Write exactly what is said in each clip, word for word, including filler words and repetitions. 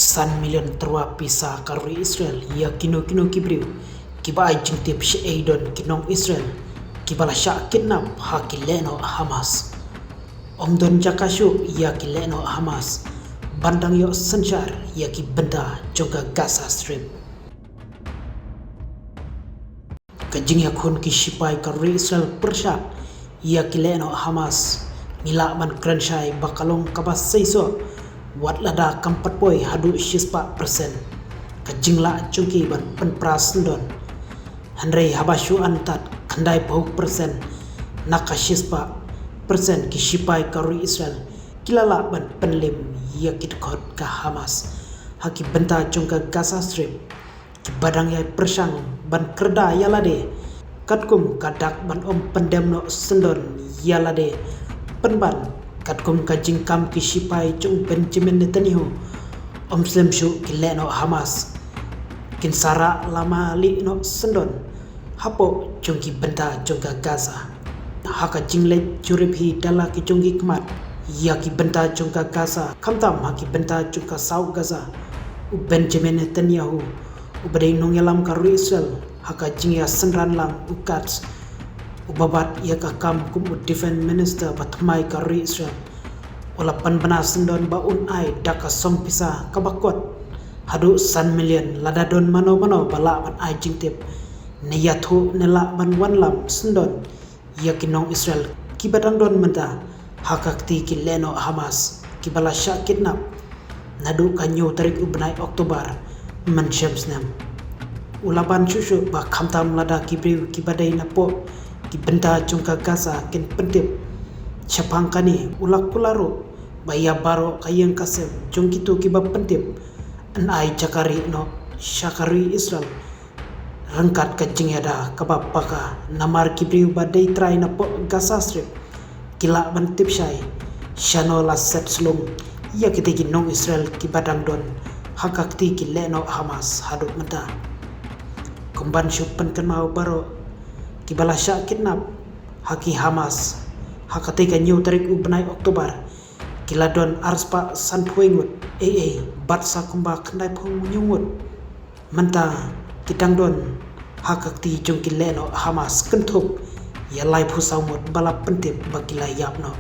San million tyrwa pisa ka ri Israel ïa kino kino ki briew kiba ai jingtip shaei don ki nong Israel kiba la shah kidnap ha ki lehnoh Hamas. Ym don jaka shuh ïa ki lehnoh Hamas ban dang ïoh synshar ïa ki bynta jong ka Gaza Strip. Ka jingïakhun ki shipai ka ri Israel pyrshah ïa ki lehnoh Hamas ngi lah ban kren shai ba ka long kaba seisoh wat lada kam pat poi haduh shispah persen ka jinglah jong ki ban pynpra syndon. Hynrei haba shu antad khyndai phew persen na ka shispah persen ki shipai ka ri Israel ki la lah ban pynlim ïa ki dkhot ka Hamas ha ki bynta jong ka Gaza Strip. Kiba dang ïai pyrshang ban kyrda ïa lade katkum ka dak ban ym pyndem noh syndon ïa lade pynban katkum ka jingkam ki shipai jong Benjamin Netanyahu. Ym slem shuh ki lehnoh Hamas kin sa rah lama lieh noh syndon hapoh jong ki bynta jong ka Gaza. Ha ka jingleit jurip hi da la ki jong ki khmat ïa ki bynta jong ka Gaza khamtam ha ki bynta jong ka South Gaza, u Benjamin Netanyahu uba dei nongïalam ka ri Israel ha ka jingïasynran lang u Katz uba bat ïa ka kam kum u defense minister ba thymmai ka ri Israel u la pynbna syndon ba un ai da ka song pisa kaba kot haduh san million lada don mano mano ba lah ban ai jingtip ne ïathuh ne lah ban wanlam syndon ïa ki nong Israel kiba dang don mynta ha ka kti ki lehnoh Hamas kiba la shah kidnap naduh ka hynñiew tarik u bnai October mynshem snem. U la ban shuh shuh ba khamtam lada ki briew kiba dei napoh ki bynta jong ka Gaza kin pyntip shaphang kane, u la kular ruh ba ïa baroh ka ïing ka sem jong kito kiba pyntip yn ai jaka rieh noh sha ka ri Israel ryngkat ka jingïada kaba paka namar ki briew ba dei trai napoh Gaza Strip ki lah ban tip shai shano la set slung ïa kiti ki nong Israel kiba dang don ha ka kti ki lehnoh Hamas haduh mynta. Kumban shu pynkynmaw baroh kiba la shah kidnap ha ki Hamas ha kati ka hynñiew tarik u bnai October ki la don arspah sanphew ngut ei ei bad sa kumba khyndai phew ngut mynta ki dang don ha ka kti jong ki lehnoh Hamas kynthup ïa laiphew saw ngut ba la pyntip ba ki la ïap noh.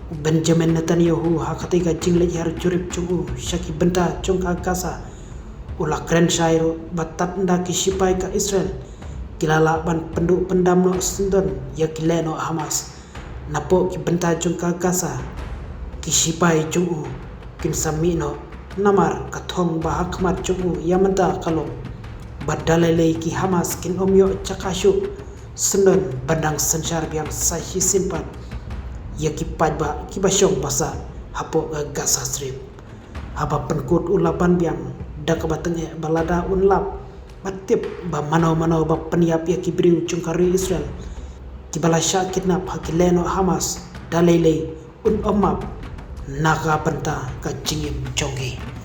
U Benjamin Netanyahu ha kati ka jingleit hiar jurip jong u sha ki bynta jong ka Gaza u la kren shai ruh ba tad ynda ki shipai ka Israel ki la lah ban pynduh pyndam noh syndon ïa ki lehnoh Hamas napoh ki bynta jong ka Gaza, ki shipai jong u kin sa mih noh namar ka thong ba ha khmat jong u ïa mynta ka long ba da lei lei ki Hamas kin ym ïoh jaka shuh syndon ban dang synshar biang sa shisien pat ïa ki paidbah kiba shong ba sah hapoh ka Gaza Strip. Haba pynkut u la ban biang da kaba tyngeh ba lada un lap ba tip ba mano mano ba pynïap ïa ki briew jong ka ri Israel kiba la shah kidnap ha ki lehnoh Hamas da lei lei un ym map na ka bynta ka jingim jong ki.